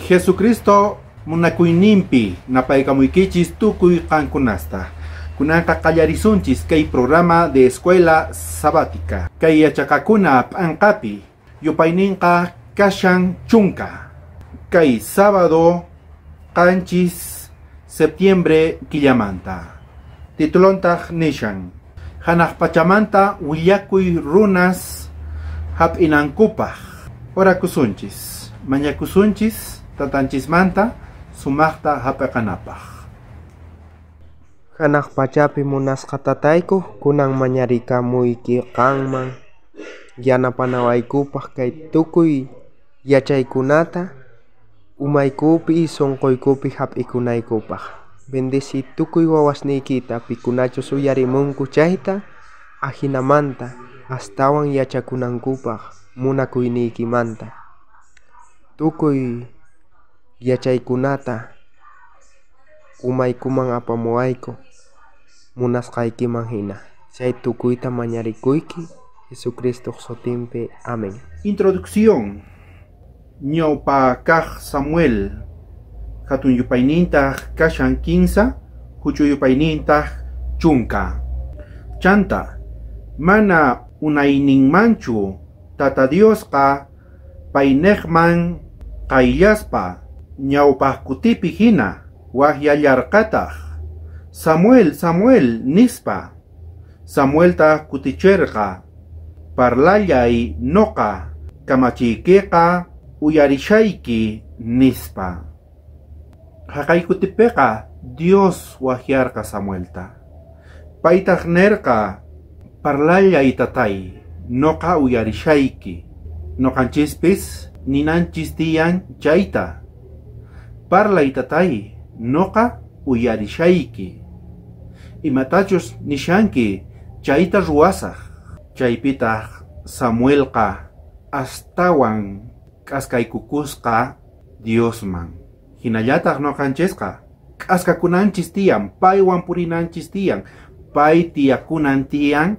Jesucristo munakuyninpi napaykamuykichis tukuy qankunasta. Kunanqa qallarisunchis kay programa de escuela sabática. Kay yachaqakuna p'anqapi yupayninqa kashan chunka. Kay sábado 7 septiembre killamanta. Titulontaq nishan Hanaq pachamanta willakuy runas hap'inankupaq. Orakusunchis, mañakusunchis tatanchismanta sumaqta hap'aqanapaq. Hanaq pachapi munasqa tatayku, kunan mañarikamuyki qanman yanapanawaykupaq kay tukuy yachaykunata umaykupi sunquykupi hap'ikunaykupaq. Bendeci tukuy wawasniykita pikunachus uyarimunku chayta ajinamanta astawan yachakunankupaq munakuyniykimanta. Tukuy yachaykunata umaykuman apamuwayku munasqaykiman hina. Chay tukuyta mañarikuyki Jesucristo sutinpi. Amén. Introducción. Ñawpa kaj Samuel. Hatun yupaynintaq kashan 15, huch'uy yupaynintaq 10. Chanta, mana unayninmanchu Tata Diosqa paynejman qayllaspa ñawpaq kutipi hina waqyallarqataq. Samuel, Samuel, nispa. Samueltaq kuticherqa, parlallay noqa kamachiykiqa uyarishayki, nispa. Haqaykutipiqa Dios waqyarqa Samuelta. Paytaq nerqa, parlallay tatay, noqa uyarishayki. Noqanchispis ninanchis tiyan chayta. Parlay tatay, noqa uyarishayki. Imatachus nishanki chayta ruwasaq. Chaypitaq Samuelqa astawan k'askaykukusqa Diosman. Hinallataq noqanchisqa k'askakunanchis tiyan, paywan purinanchis tiyan, pay tiyakunan tiyan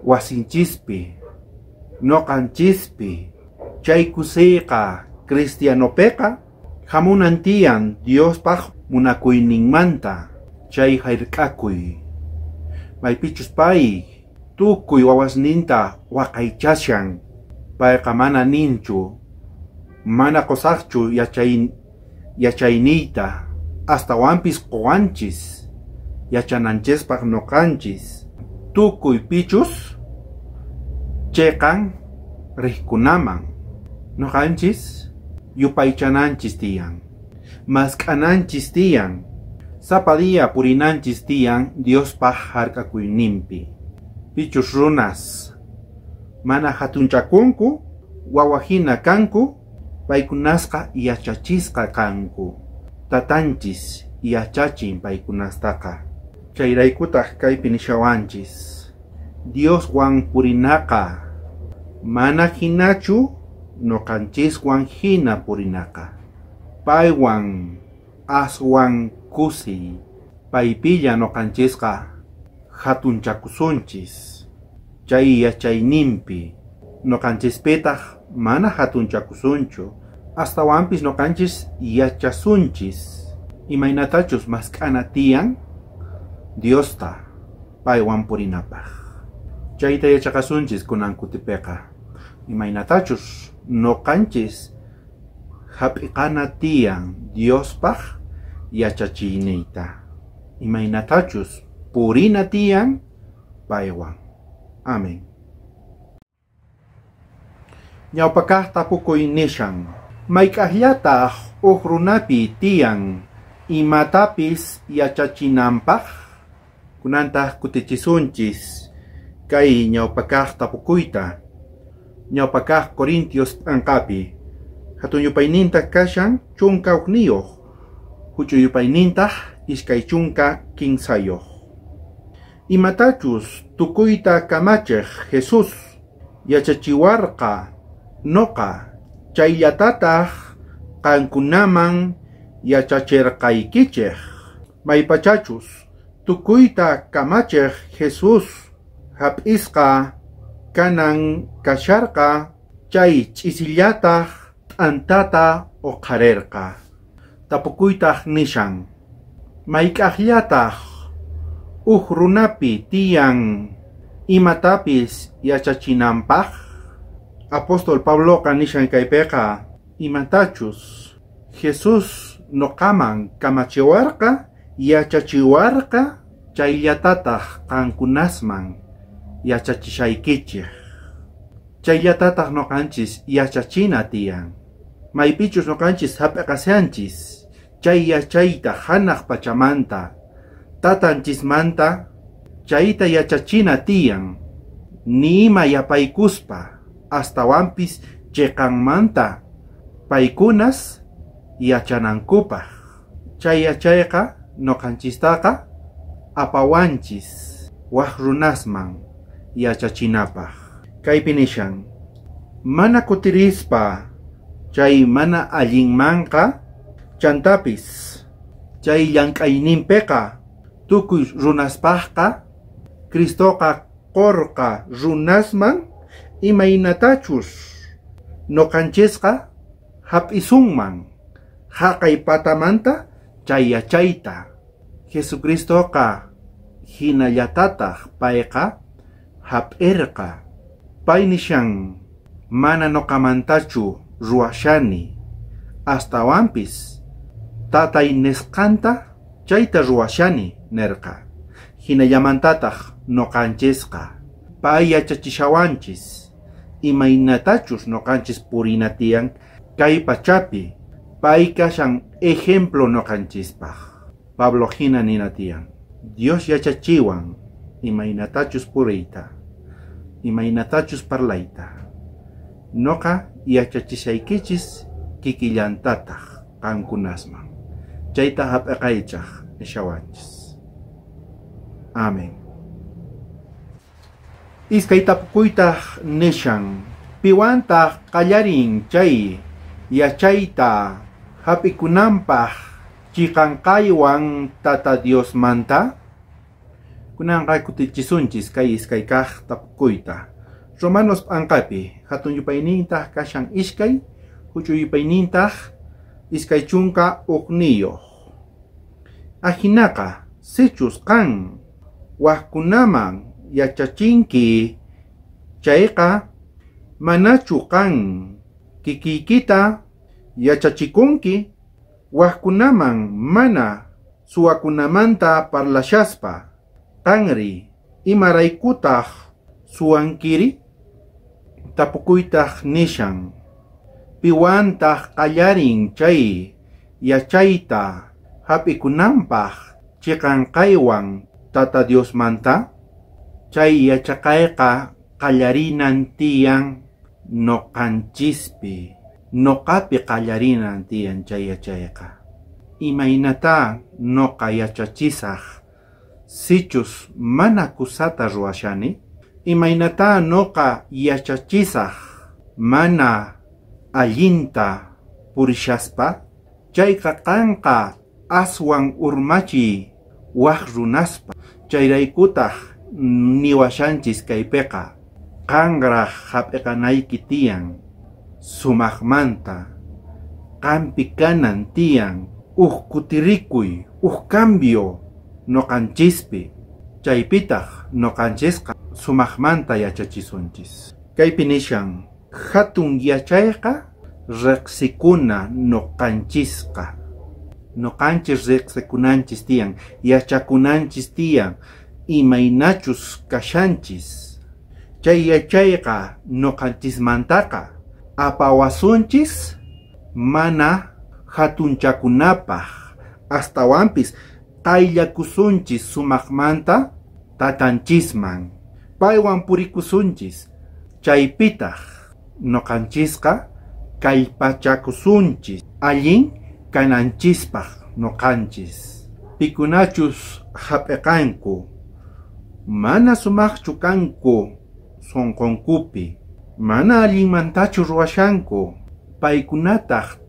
wasinchispi, noqanchispi. Chay kusiyqa cristianopiqa hamunan tiyan Diospaq munakuyninmanta chay hayrk'akuy. Maypichus pay tukuy wawasninta waqaychashan, payqa mana ninchu, mana qusaqchu yachayniyta, astawanpis quwanchis, yachananchispaq noqanchis, tukuy pichus chiqan riqkunaman noqanchis yupaychananchis tiyan, mask'ananchis tiyan, sapa día purinanchis tiyan Diospaq hark'akuyninpi. Pichus runas mana hatunchakunku, wawahina kanku, paykunasqa yachachisqa kanku. Tatanchis yachachin paykunastaqa. Chayraykutaq kaypi nishawanchis, Dioswan purinaqa mana hinachu noqanchiswan hina purinaqa. Paywan aswan kusiy, paypilla noqanchisqa hatunchakusunchis. Chay yachayninpi noqanchispitaq mana hatunchakusunchu, astawanpis noqanchis yachasunchis imaynatachus mask'ana tiyan Diosta paywan purinapaq. Chayta yachaqasunchis kunan kutipiqa, imaynatachus noqanchis hap'iqana tiyan Diospaq yachachiyniyta, imaynatachus purina tiyan paywan. Amén. Ñawpakaq tapukuy nishan, mayk'aqllataq uj runapi tiyan imatapis yachachinanpaq? Kunantaq kutichisunchis kay ñawpakaq tapukuyta. Ñawpakaq Corintios p'anqapi hatun yupaynintaq kashan 11, huch'uy yupaynintaq 23. Imatachus tukuyta kamachiq Jesús yachachiwarqa noqa chayllatataq qankunaman yachachirqaykichej. Maypachachus tukuyta kamachiq Jesús hap'isqa kanan kasharqa chay ch'isillataq T'antata oqharerqa. Tapukuytaj nishan, mayk'ajllataj uj runapi tiyan imatapis yachachinanpaj? Apóstol Pabloqa nishan kaypeqa imatachus Jesús noqaman kamachiwarqa, yachachiwarqa, chayllatataj qankunasman yachachishaykichej. Chayllatataj noqanchis yachachina tiyan. Maypichus noqanchis hap'iqashanchis, chay yachayta hanaq pachamanta, tatanchismanta, chayta yachachina tiyan. Ni ima yapaykuspa, astawanpis chiqanmanta paykunas yachanankupaj. Chay yachayqa noqanchistaqa apawanchis waj runasman yachachinapaj. Kaypi nishan, mana kutirispa chay mana allinmanqa, chantapis chay llank'ayninpiqa tukuy runaspajqa Cristoqa qorqa runasman imaynatachus noqanchisqa hap'isunman haqay patamanta chay yachayta. Jesucristoqa hinallatataj payqa hap'irqa. Pay nishan, mana noqamantachu ruwashani, astawanpis tatay nisqanta chayta ruwashani nerqa. Hinallamantataj noqanchisqa pay yachachishawanchis imaynatachus noqanchis purina tiyan kay pachapi. Pay kashan ejemplo noqanchispaj. Pablo hina nina tiyan, Dios yachachiwan imaynatachus puriyta, imaynatachus parlayta. Noqa yachachishaykichis kikillantataj qankunasman. Chayta hap'iqaychaj nishawanchis. Amén. Iskay tapukuytaj nishan, piwantaj qallarin chay yachayta hap'ikunanpaj chiqanqaywan Tata Diosmanta? Kunanqa kutichisunchis kay iskay kaj tapukuyta. Romanos p'anqapi hatun yupaynintaj kashan iskay, huch'uy yupaynintaj iskay chunka ujniyuq. Ajinaqa sichus qan wajkunaman yachachinki chayqa, manachu qan kikiykita yachachikunki wajkunaman mana suwakunamanta parlashaspa? Qanri imaraykutaj suwankiri? Tapukuytaj nishan, piwantaj qallarin chay yachayta hap'ikunanpaj chiqanqaywan Tata Diosmanta? Chay yachaqayqa qallarinan tiyan noqanchispi. Noqapi qallarinan tiyan chay yachayqa. Imaynata noqa yachachisaj sichus mana kusata ruwashani? Imaynata noqa yachachisaj mana allinta purishaspa? Chayqa qanqa aswan urmachiy waj runaspa. Chayraykutaj niwashanchis kaypiqa qanraj hap'iqanayki tiyan sumajmanta, qanpi kanan tiyan uj kutirikuy, uj cambio noqanchispi. Chaypitaj noqanchisqa sumajmanta yachachisunchis. Kaypi nishan, hatun yachayqa riqsikuna noqanchisqa. Noqanchis riqsikunanchis tiyan, yachakunanchis tiyan, imaynachus kashanchis. Chay yachayqa noqanchismantaqa apawasunchis mana hatunchakunapaj, astawanpis qayllakusunchis sumajmanta tatanchisman, paywan purikusunchis. Chaypitaj noqanchisqa kallpachakusunchis allin kananchispaj noqanchis. Pikunachus hap'iqanku mana sumajchu kanku sonqonkupi, mana allinmantachu ruwashanku, paykunataj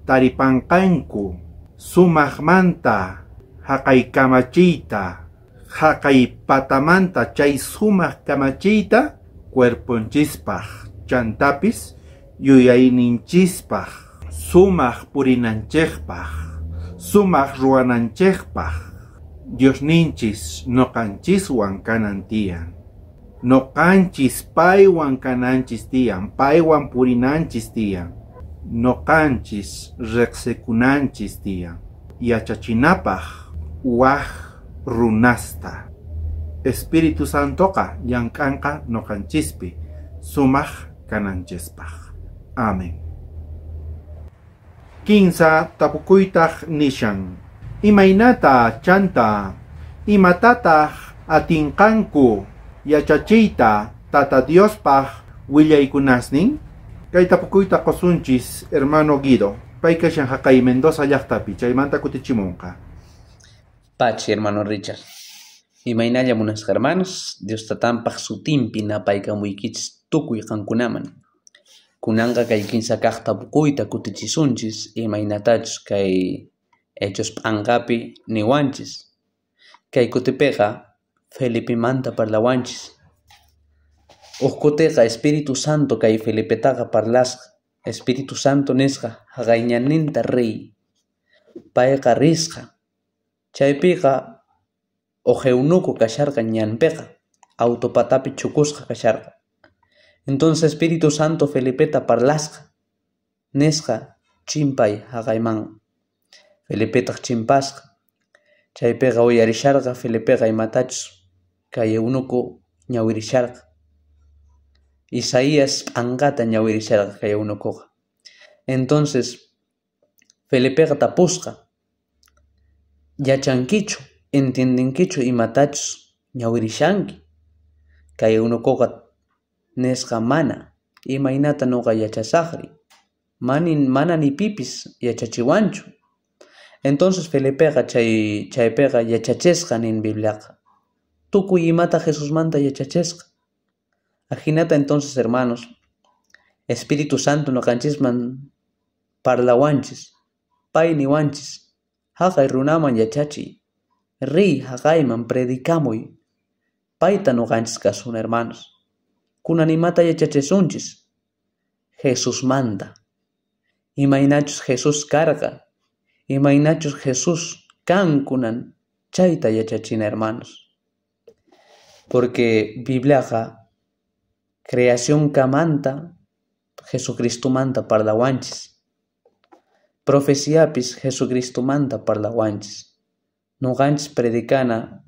taripanqanku sumajmanta haqay kamachiyta, haqay patamanta chay sumaj kamachiyta cuerponchispaj, chantapis Yuyayninchispaj, sumaq purinanchejpaj, sumaq ruwananchejpaj, Diosninchis noqanchiswan kanan tiyan. Noqanchis paywan kananchis tiyan, paywan purinanchis tiyan. Noqanchis riqsikunanchis tiyan. Yachachinapaj waj runasta. Espíritu Santoqa llank'anqa noqanchispi sumaq kananchispaj. Amén. Kinsa tapukuytaj nishan. Imaynata chanta imatataq atinqanku yachachiyta Tata Diospaj willaykunasnin? Kay tapukuyta qosunchis hermano Guido. Pay kashan haqay Mendoza llaqtapi chaymanta kutichimunqa. Pachi, hermano Richard. Imaynalla munasqa hermanos, Dios tatanpaj sutinpi napaykamuykichis tukuy qankunaman. Kunanqa kay kinsa kaq tapukuyta kutichisunchis imaynatachus kay Hechos p'anqapi niwanchis. Kay kutipiqa Felipemanta parlawanchis. Uj kutiqa Espíritu Santo kay Felipetaqa parlasqa. Espíritu Santo nisqa haqay ñanninta riy. Payqa risqa. Chaypiqa uj eunuco kasharqa ñanpiqa, auto patapi chukusqa kasharqa. Entonces Espíritu Santo Felipeta parlasqa. Nisqa chimpay haqayman. Felipetaq chimpasqa. Chaypiqa uyarisharqa Felipeqa imatachus kay eunuco ñawirisharqa. Isaías p'anqata ñawirisharqa kay eunucoqa. Entonces Felipeqa tapusqa. Yachankichu, entiendenkichu imatachus ñawirishanki? Kay eunucoqa nisqa mana, imaynata nuqa yachasaqri? Mana ni pipis yachachiwanchu. Entonces Felipeqa chaypiqa yachachisqa nin Bibliaqa. Tukuy imata Jesusmanta yachachisqa. Ajinata entonces, hermanos, Espíritu Santo noqanchisman parlawanchis, pay niwanchis, haqay runaman yachachiy, riy haqayman predicamuy. Payta noqanchis kasuna, hermanos. Kunan imata yachachisunchis? Jesusmanta. Imaynachus Jesús karqa, imaynachus Jesús kan kunan, chayta yachachina, hermanos. Porque Bibliaqa creación kamanta Jesucristomanta parlawanchis. Profeciapis Jesucristomanta parlawanchis. Noqanchis predicana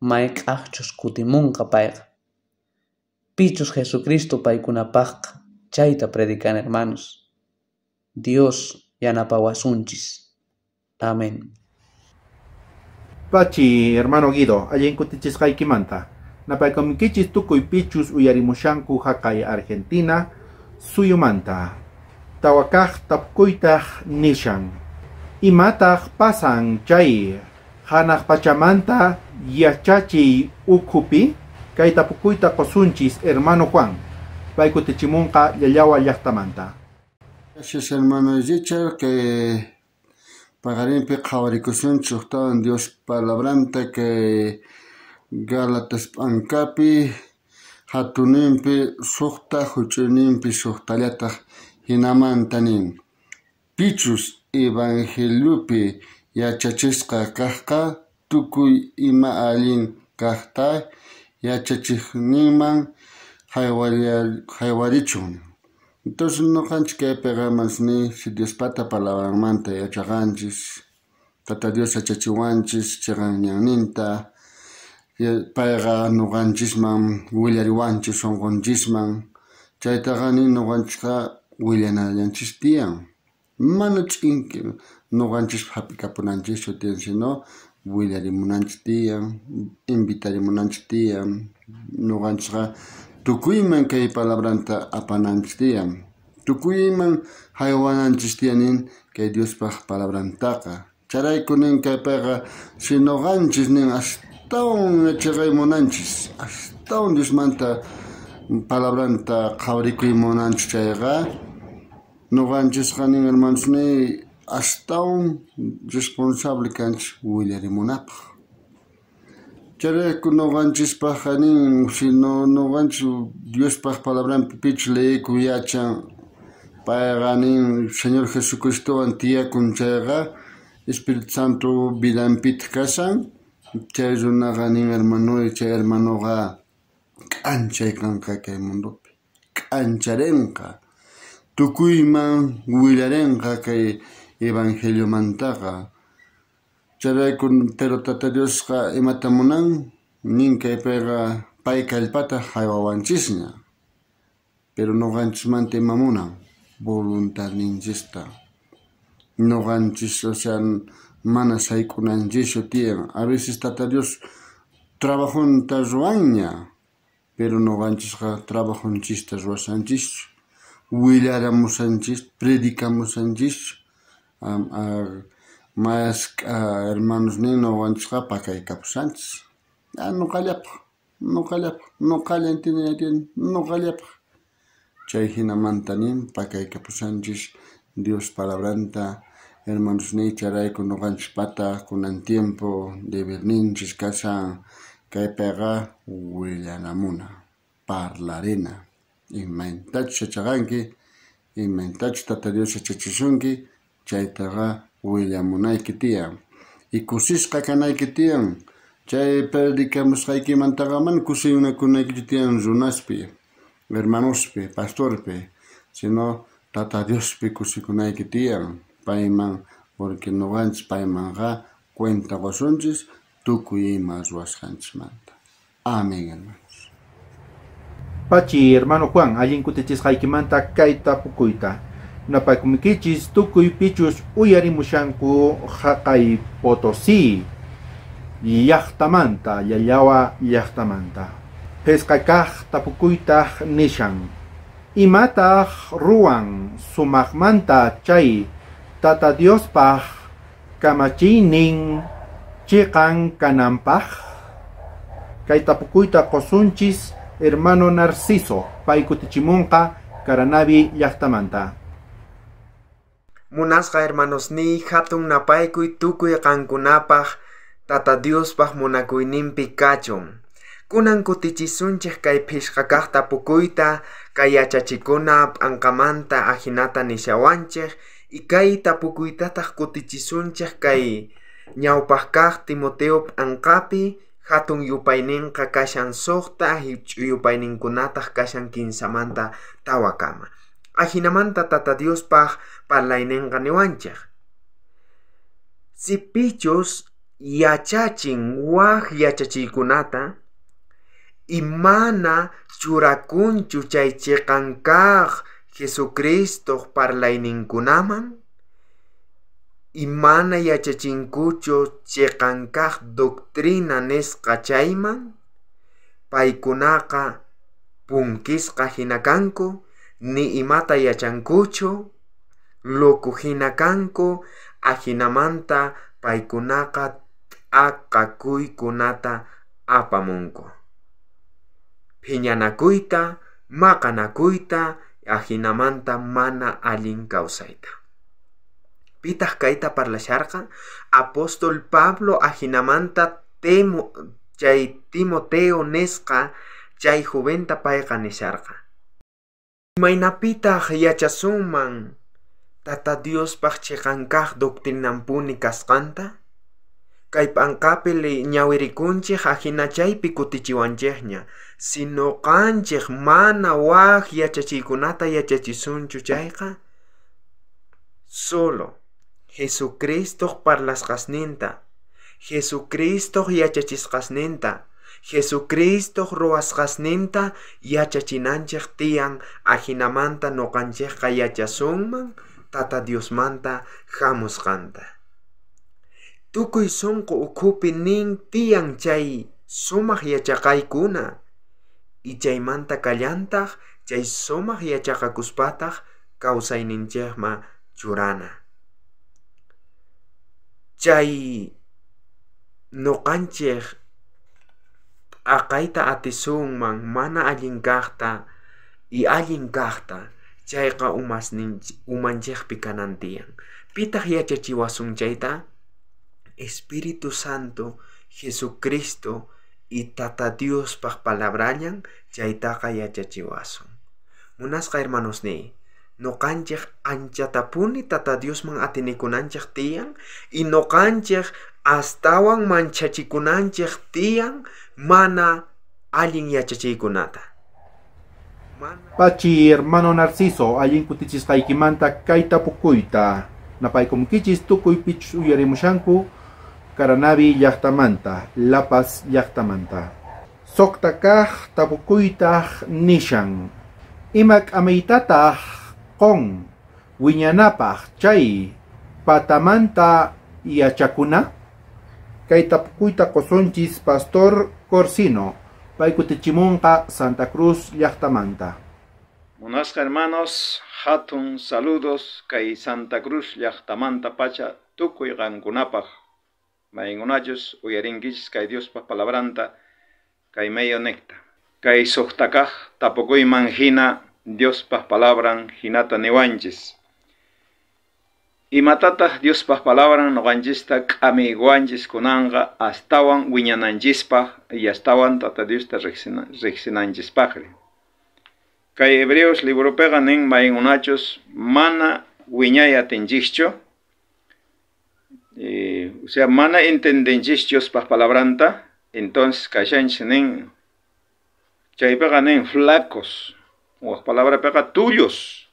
mayk'ajchus kutimunqa payqa. Pichus Jesucristo paykunapajqa chayta predicana, hermanos. Dios yanapawasunchis. Amén. Pachi, hermano Guido, allin kutichisqaykimanta. Napaykamunkichis tukuy pichus uyarimushanku haqay Argentina suyumanta. Tawakaj tapukuytaj nishan. Imataq pasan chay hanaq pachamanta yachachiy ukhupi? Kay tapukuyta qosunchis hermano Juan. Pay kutichimunqa Llallawa llaqtamanta. Gracias, hermano Richard, que paqarinpi qhawarikusunchik ujtawan Dios palabranta kay Gálatas p'ankapi hatuninpi suqta huch'uyninpi suqtallataq hinamanta nin. Pichus evangeliopi yachachisqa kaqqa tukuy ima allin kaqta yachachiqninman haywarichun. Entonces noqanchik kaypiqa ni si Diospata palabranmanta yachaqanchis, Tata Dios yachachiwanchis chiqan ñanninta, payqa noqanchisman willariwanchis sunqunchisman, chaytaqa nin noqanchikqa willanallanchis tiyan. Mana ch'inki noqanchis hap'ikapunanchischu tiyan, sino willarimunanchik tiyan, invitarimunanchik tiyan, noqanchikqa tukuyman kay palabranta apananchik tiyan, tukuyman haywananchis tiyan nin kay Diospaj palabrantaqa. Chayrayku nin kaypiqa si noqanchis nin astawan yachaqaymunanchis, astawan Diosmanta palabranta qhawarikuy munanchis chayqa, noqanchisqa nin hermanos ni astawan responsable kanchis willarimunapaj. Chayrayku noqanchispajqa nin si no noqanchis Diospaj palabranpi pichus leyku yachan Payqa nin Señor Jesucristowan tiyakun chayqa Espíritu Santo vidanpitaq kashan. Chay runaqa nin hermanoy, chay hermanoqa k'anchay kanqa kay mundopi. K'ancharenqa. Tukuyman willarenqa kay evangeliomantaqa. Chayrayku pero Tata Diosqa imata munan nin kaypiqa pay kallpata haywawanchisña. Pero nuqanchismanta ima munan voluntadninchista. Nuqanchis, o sea, mana sayk'unanchischu tiyan. A veces Tata Dios trabajonta ruwanña, pero nuqanchisqa trabajonchista ruwashanchischu. Willaramushanchis, predicamushanchischu. Mask'a hermanos nin nuqanchisqa pakaykapushanchis. Nuqallapaq, nuqallapaq, nuqalla entiendeni, nuqallapaq. Chay hinamanta nin pakaykapushanchis Dios palabranta hermanos niy chayrayku nuqanchispata kunan tiempo deberninchis kashan kaypiqa willanamuna, parlarina. Imaynatachus yachaqanki, imaynatachus Tata Dios yachachisunki, chaytaqa willamunayki tiyan. Y kusisqa kanayki tiyan. Chay predicamusqaykimantaqa mana kusinakunaykichu tiyan runaspi, hermanospi, pastorpi, sino Tata Diospi kusikunayki tiyan payman, porque nuqanchis paymanqa cuenta qusunchis tukuy ima ruwasqanchismanta. Amén, hermanos. Pachi, hermano Juan, allin kutichisqaykimanta kay tapukuyta. Napaykumikichis tukuy pichus uyarimushanku haqay Potosí llaqtamanta, Llallawa llaqtamanta. Phisqa kaq tapukuytaq nishan. Imataq ruwan sumaqmanta chay Tata Diospaq kamachiynin chiqan kananpaq? Kay tapukuyta qusunchis hermano Narciso, pay kutichimunqa Caranavi llaqtamanta. Munasqa hermanosniy hatun napaykuy tukuy qankunapaq Tata Diospaq munakuyninpi kachun. Kunan kutichisunchik kay phisqa kaq tapukuyta kay yachachikuna p'anqamanta ajinata nishawanchik y kay tapukuytataq kutichisunchik kay ñawpaq kaq Timoteo p'anqapi hatun yupayninqa kashan 6 yupayninkunataq kashan 3manta 4kama. Ajinamanta Tata Diospaq parlayninqa niwanchik. Sipichus yachachin waj yachachiykunata y mana churakunchu chay chiqan kaq Jesucristo parlayninkunaman y mana yachachinkuchu chiqan kaq doctrina nisqa chayman, paykunaqa punkisqa hina kanku, ni imata yachankuchu, loco hina kanku, ajinamanta paykunaqa t'aqakuykunata apamunku. Phiñanakuyta, maqanakuyta, ajinamanta mana allin kawsayta. Pitaq kayta parlasharqa? Apóstol Pablo ajinamanta chay Timoteo nisqa chay joventa payqa nisharqa. Imaynapitaq yachasunman Tata Diospaq chiqan kaq doctrinanpuni kasqanta? Kay p'anqapi ñawirikunchik ajina chaypi kutichiwanchikña. Si nuqanchik mana waj yachachiykunata yachachisunchu chayqa, solo Jesucristoq parlasqasninta, Jesucristoq yachachisqasninta, Jesucristoq ruwasqasninta yachachinanchik tiyan ajinamanta nuqanchikqa yachasunman Tata Diosmanta hamusqanta. Tukuy sunqu ukhupi nin tiyan chay sumaq yachaqaykuna y chaymanta kallantaq chay sumaq yachaqakuspataq kawsayninchikman churana. Chay nuqanchik t'aqayta atisunman mana allin kaqta y allin kaqta chayqa umanchikpi kanan tiyan. Pitaq yachachiwasun chayta? Espíritu Santo, Jesucristo y Tata Diospaq palabrallan chaytaqa yachachiwasun. Munasqa hermanosniy, Noqanchej anchatapuni Tata Diosman atinikunanchej tiyan y noqanchej astawan manchachikunanchej tiyan mana allin yachachiykunata. Pachi, hermano Narciso, allin kutichisqaykimanta kay tapukuyta. Napaykumkichis tukuy pichus uyarimushanku Caranavi llaqtamanta, La Paz llaqtamanta. Suqta kaq tapukuytaj nishan. Ima k'amaytataj qun wiñanapaj chay patamanta yachakuna? Kay tapukuyta qusunchis Pastor Corsino, pay kutichimunqa Santa Cruz llaqtamanta. Munasqa hermanos, hatun saludos kay Santa Cruz llaqtamanta pacha tukuy qankunapaj. Maykunachus uyarinkichis kay Diospaj palabranta kay medio necta. Kay suqta kaq tapukuyman hina Diospaj palabran hinata niwanchis. Imatataq Diospaj palabran noqanchista k'amiywanchis kunanqa astawan wiñananchispaj y astawan Tata Diosta riqsinanchispaqri. Kay Hebreos libropiqa nin maykunachus mana wiñay atinchikchu, o sea, mana entendenchis Diospaj palabranta, entonces kashanchis nin chaypiqa nin flacos, waj palabrapiqa tullos,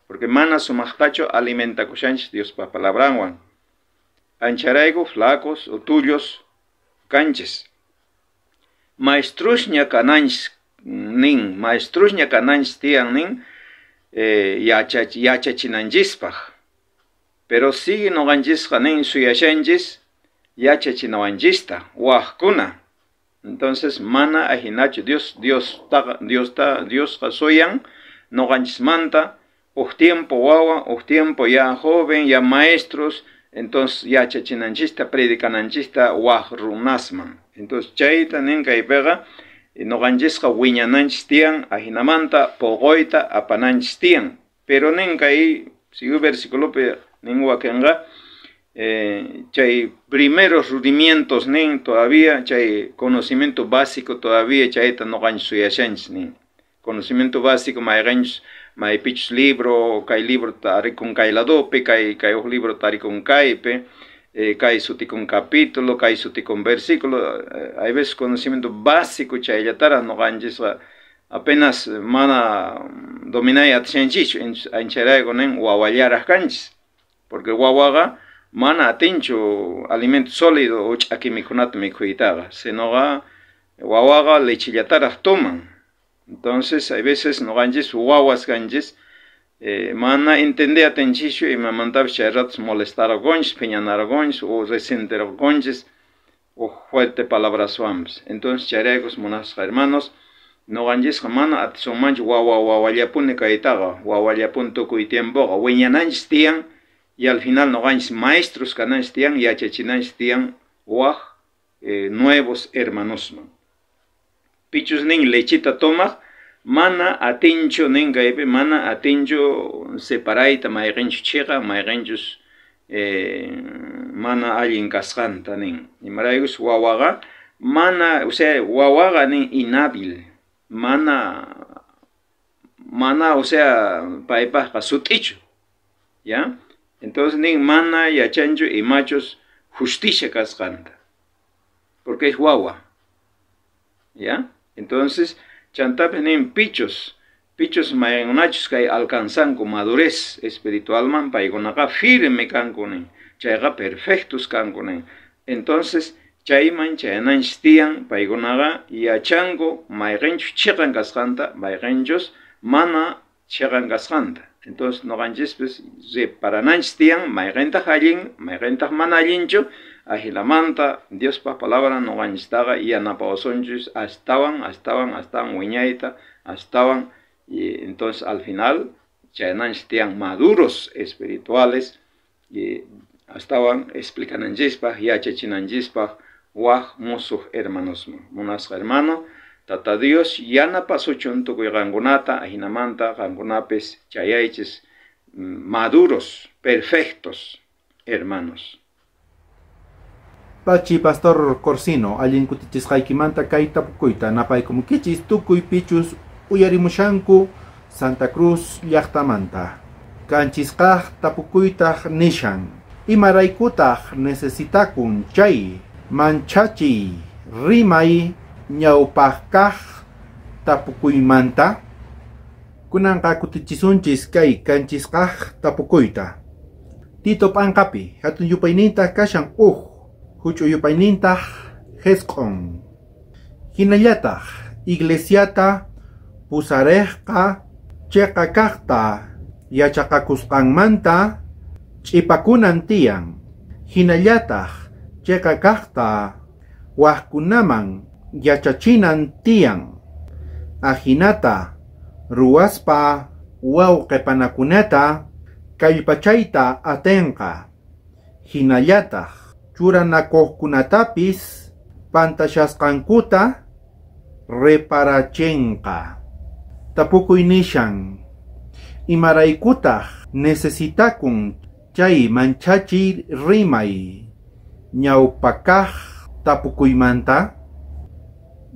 porque mana sumaqtachu alimentakushanchis Diospaj palabranwan. Ancharayku flacos o tullos kanchis. Maestrusña kananchis nin, maestrusña kananchis tiyan nin yachachinanchispaj. Pero sigue noqanchisqa nin suyashanchis yachachinawanchista wajkuna. Entonces mana ajinachu Diosqa suyan noqanchismanta uj tiempo wawa, uj tiempo ya joven, ya maestros, entonces yachachinanchista, predicananchista waj runasman. Entonces chayta nin kaypiqa noqanchisqa wiñananchis tiyan ajinamanta poqoyta apananchis tiyan. Pero nin kay sigue versículopi nin wakinqa chay primeros rudimientos nin todavía chay conocimiento básico todavía chayta noqanchis suyashanchis nin. Conocimiento básico mayqanchis maypichus libro, kay libro tarikun kay ladopi, kay uj libro tarikun kaypi, kay sutikun capítulo, kay sutikun versículo, hay veces conocimiento básico chayllataraq noqanchisqa apenas mana dominay atishanchikchu, ancharayku nin wawallaraq kanchis, porque wawaqa mana atinchu alimento sólido o ch'aki mikhunata mikhuytaqa, sinoqa wawaqa lechillataraq toman. Entonces, hay veces noqanchis wawas kanchis, mana entende atinchikchu imamantapis chay ratos molestarqunchis, phiñanarqunchis o resentirqunchis o fuerte palabraswanpis. Entonces, chayraykus munasqa hermanos, noqanchisqa mana atisunmanchu wawa wawallapuni kaytaqa, wawallapuni tukuy tiempoqa, wiñananchis tiyan y al final noqanchis maestros kananchis tiyan, yachachinanchis tiyan waj nuevos hermanosman. Pichus nin lechita tomaq, mana atinchu nin kaypi, mana atinchu separayta mayqinchus chiqa, mayqinchus mana allin kasqanta nin. Imaraykus wawaqa mana, o sea, wawaqa nin inhábil, mana, o sea, paypaqqa sut'ichu, ¿ya? Entonces nin mana yachanchu imachus justicia kasqanta, porque es wawa, ¿ya? Entonces, chantapis nin pichus mayqinkunachus kay alcanzanku madurez espiritualman, paykunaqa firme kanku nin, chayqa perfectos kanku nin. Entonces, chayman chayananchis tiyan, paykunaqa yachanku mayqinchus chiqan kasqanta, mayqinchus mana chiqan kasqanta. Entonces, noqanchispis reparananchis tiyan, mayqintaq allin, mayqintaq mana allinchu, ajilamanta Diospaj palabra noqanchistaqa yanapawasunchis astawan, astawan, astawan wiñayta, astawan, y entonces al final chayananchis tiyan maduros espirituales y astawan explicananchispaj, yachachinanchispaj waj musuj hermanosman. Munasqa hermano, Tata Dios yanapasuchun tukuy qankunata, ajinamanta qankunapis chayaychis maduros, perfectos hermanos. Pachi Pastor Corsino, allin kutichisqaykimanta kay tapukuyta napaykumkichis tukuy pichus uyarimushanku Santa Cruz llaqtamanta. Kanchisqaj tapukuytaj nishan. Imaraykutaq necesitakun chay manchachiy rimay ñawpaqkaq tapukuymanta? Kunanqa kutichisunchis kay kanchisqaj tapukuyta. Tito p'anqapi hatun yupaynintaq kashan uj, huch'uy yupaynintaq jesq'on. Hinallataq iglesiata pusarejqa chiqa kaqta yachaqakusqanmanta ch'ipakunan tiyan. Hinallataq chiqa kaqta wajkunaman yachachinan tiyan. Ajinata ruwaspa wawqipanakunata kallpachayta atenqa. Hinallataq churanakuqkunatapis pantashasqankuta reparachenqa. Tapukuy nishan, imaraykutaq necesitakun chay manchachiy rimay ñawpakaq tapukuymanta?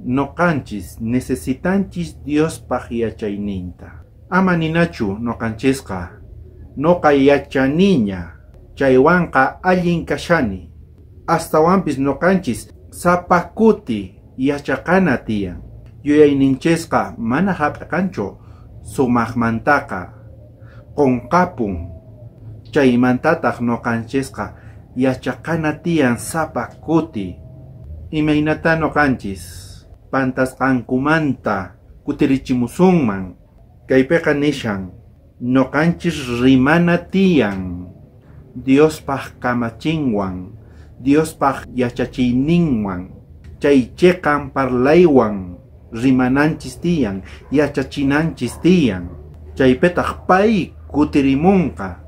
Noqanchis necesitanchis Diospaq yachayninta. Ama ninachu noqanchisqa, noqa yachaniña, chaywanqa allin kashani. Astawanpis noqanchis sapa kuti yachaqana tiyan. Yuyayninchisqa mana hap'iqanchu sumaqmantaqa qunqapun. Chaymantataq noqanchisqa yachaqana tiyan sapa kuti. Imaynata noqanchis pantasqankumanta kutirichimusunman. Kaypiqa nishan noqanchis rimana tiyan Diospaq kamachinwan, Diospaq yachachiyninwan, chay chiqan parlaywan rimananchis tiyan, yachachinanchis tiyan. Chaypitaq pay kutirimunqa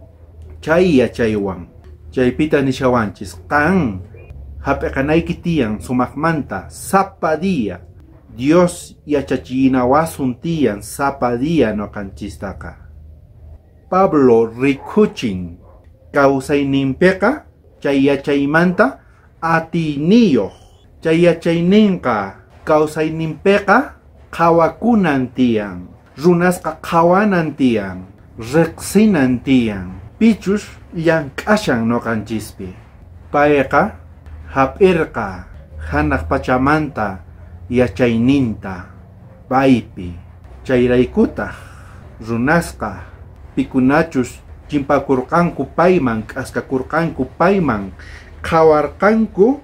chay yachaywan. Chaypita nishawanchis qan hap'iqanayki tiyan sumaqmanta sapa día. Dios yachachinawasun tiyan sapa día noqanchistaqa. Pablo rikuchin kawsayninpiqa chay yachaymanta atiyniyuq. Chay yachayninqa kawsayninpiqa qhawakunan tiyan, runasqa qhawanan tiyan, riqsinan tiyan, pichus llank'ashan noqanchispi. Payqa hap'irqa hanaq pachamanta yachayninta paypi. Chayraykutaq runasqa pikunachus chimpakurqanku payman, k'askakurqanku payman, qhawarqanku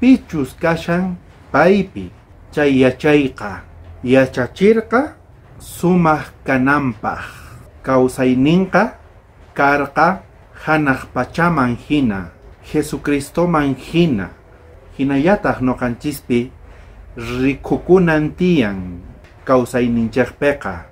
pichus kashan paypi. Chay yachayqa yachachirqa sumaq kananpaq. Kawsayninqa karqa hanaq pachaman hina, Jesucristoman hina. Hinallataq noqanchispi rikukunan tiyan kawsayninchikpiqa.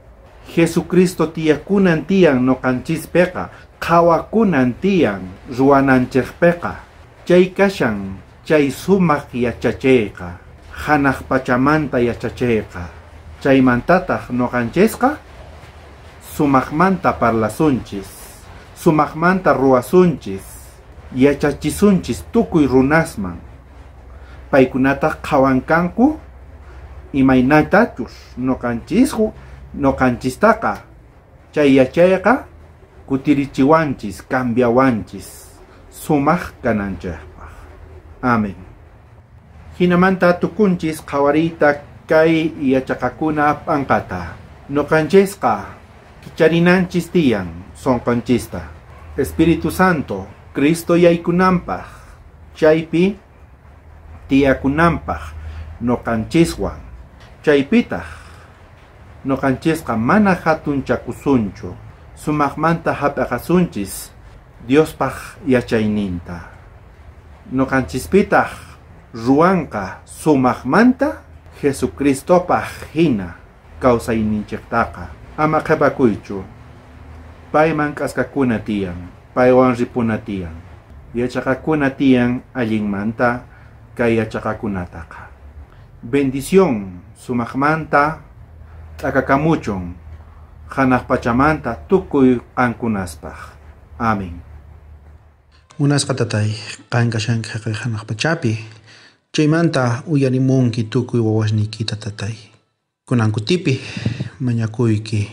Jesucristo tiyakunan tiyan noqanchispiqa, qhawakunan tiyan ruwananchikpiqa. Chay kashan chay sumaq yachachiyqa, hanaq pachamanta yachachiyqa. Chaymantataq noqanchisqa sumaqmanta parlasunchis, sumaqmanta ruwasunchis, yachachisunchis tukuy runasman. Paykunataq qhawankanku imaynatachus noqanchistaqa chay yachayqa kutirichiwanchis, cambiawanchis sumaq kananchikpaq. Amén. Hinamanta tukunchis qhawariyta kay yachaqakuna p'anqata. Noqanchisqa kicharinanchis tiyan sonqonchista. Espíritu Santo, Cristo yaykunanpaq, chaypi tiyakunanpaq noqanchiswan. Chaypitaq noqanchisqa mana hatunchakusunchu, sumaqmanta hap'iqasunchis Diospaq yachayninta. Noqanchispitaq ruwanqa sumaqmanta Jesucristopaq hina kawsayninchiktaqa. Ama qhipakuychu, payman k'askakuna tiyan, paywan ripuna tiyan, yachaqakuna tiyan allinmanta kay yachaqakunataqa. Bendición sumaqmanta t'akakamuchun hanaq pachamanta tukuy qankunaspaq. Amén. Munasqa tatay, qan kashanki haqay hanaq pachapi. Chaymanta uyarimunki tukuy wawasniykita tatay. Kunan kutipi mañakuyki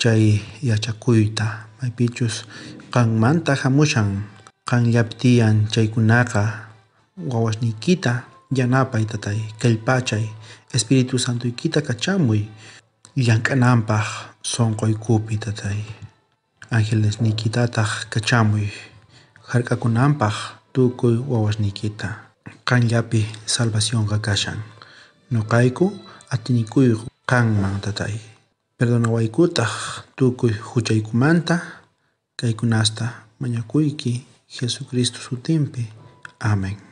chay yachakuyta, maypichus qanmanta hamushan, qanllapi tiyan chaykunaqa wawasniykita yanapay tatay, kallpachay, Espíritu Santoykita kachamuy llank'ananpaj sonqoykupi tatay. Angelesniykitataq kachamuy hark'akunanpaj tukuy wawasniykita. Qanllapi salvacionqa kashan. Noqayku atinikuyku qanman tatay. Perdonawaykutaq tukuy huchaykumanta kaykunasta mañakuyki Jesucristo sutinpi. Amén.